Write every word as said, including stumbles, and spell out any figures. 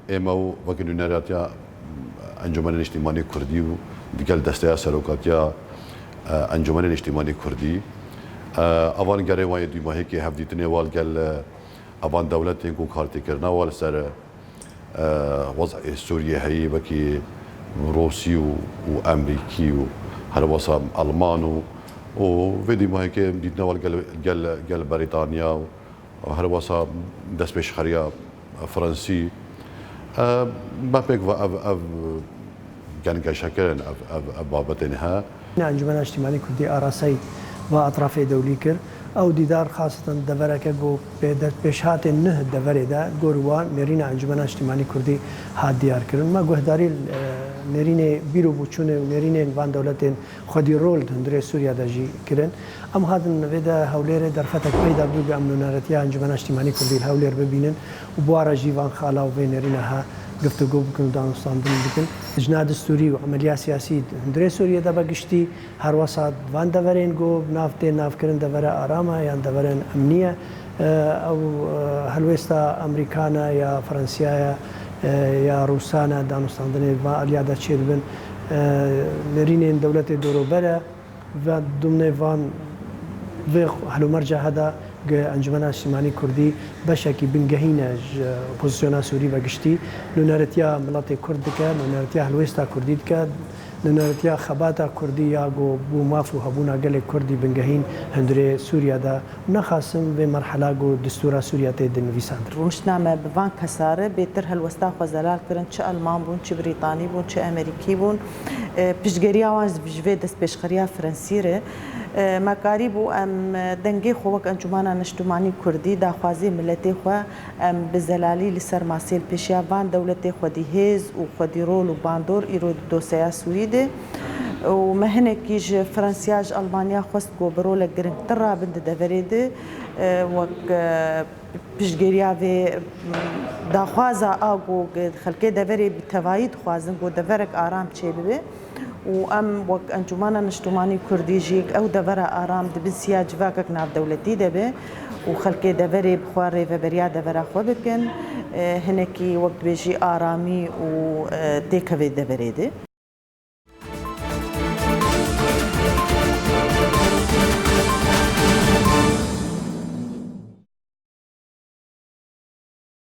Ême û wekî nûneratiya Encûmena Niştîmanî Kurdî û digel desteya serokatiya, e, Encûmena Niştîmanî Kurdî, e, evan gerê wan yê dûmahîkê hevdîtinê wal gel, e, evan dewletên ku kartêkirina wal ser, e, wez'ê Sûriyê heyî wekî Rûsî û, û Emerîkî û herwesa Elman û, û vê dîmahekê dîtina wal gel, gel, gel Brîtanya û herwesa destpêşxeriya Fransî. E, me pêk ve ev, ev gengeşekirin, ev, ev, ev babetên he. Encûmena Niştîmanî Kurdî arasayî va etrafê dewlî kir. Ew dîdar xaseten devereke ku pê-, de-, pêşhatên nuh deverê de gor wan nêrîna Encûmena Niştîmanî Kurdî hat diyar kirin. Me guhdarî, e, nêrînê bîr û boçûnê û nêrînên van dewletên xwedî rol di hundirê Sûriya de jî kirin. Em hatin vê de Hewlêrê derfetek peyda bû ku em nûneretiya Encûmena Niştîmanî Kurdî li Hewlêr bibînin û bi wan re jî van xala û vê nêrîna he guftûgo bikin û danûstandin bikin. Lijna distûrî û emeliya siyasî di hundirê Sûriyê de be giştî, herwesa di van deverên ku bi nav tên navkirin devera aram e yan deverên emnî ye, e, ew, e, helwêsta Amerîkan e ya Fransiya ye, e, ya Rûsan e, danûstandinê di van aliya de çêdibin. E, nêrînên dewletê dorûber e. Ve dimnê van vê helûmerca heda ge Encûmena Niştîmanî Kurdî beşekî bingehîn e ji opozisyona Sûrî ve giştî. Nûneretiya miletê Kurd dike, nûneretiya helwêsta Kurdî dike, nûneretiya xebata Kurdî ya ku bo maf û hebûna gelê Kurdî bingehîn hundirê Sûriya de. Nexasim vê merhela ku distûra Sûriya tê dinivîsandin. Rûniştna me bi van kesa re bêtir helwesta xwe zelal kirin, çi Elman bûn, çi Brîtanî bûn, çi Emerîkî bûn. E, piştgiriya wan ji vê destpêşxeriya Fransî re, e, me karîbû em, e, dengê xwe wek Encûmana Niştimanî Kurdî, daxwazê miletê xwe em bi zelalî li ser masê li pêşiya van dewletê xwedî hêz û xwedî rol û bandor îro di dosyeya Sûrî de û me hinekî ji Fransiya, ji Elmaniya xwest ku bi rolek girîngtir rabin di deverê de, e, wek, e, piştgiriya vê, m, daxwaza a ku xelkê deverê bi tevayî dixwazin ku deverek aram çêbibe û em wek Encûmana Niştimanî Kurdî jî ew devera aram di bin siya civakek navdewletî de be û xelkê deverê bi xwe rêveberiya devera xwe bikin, e, hinekî wek dibêjî aramî û, e, têkevê deverê de.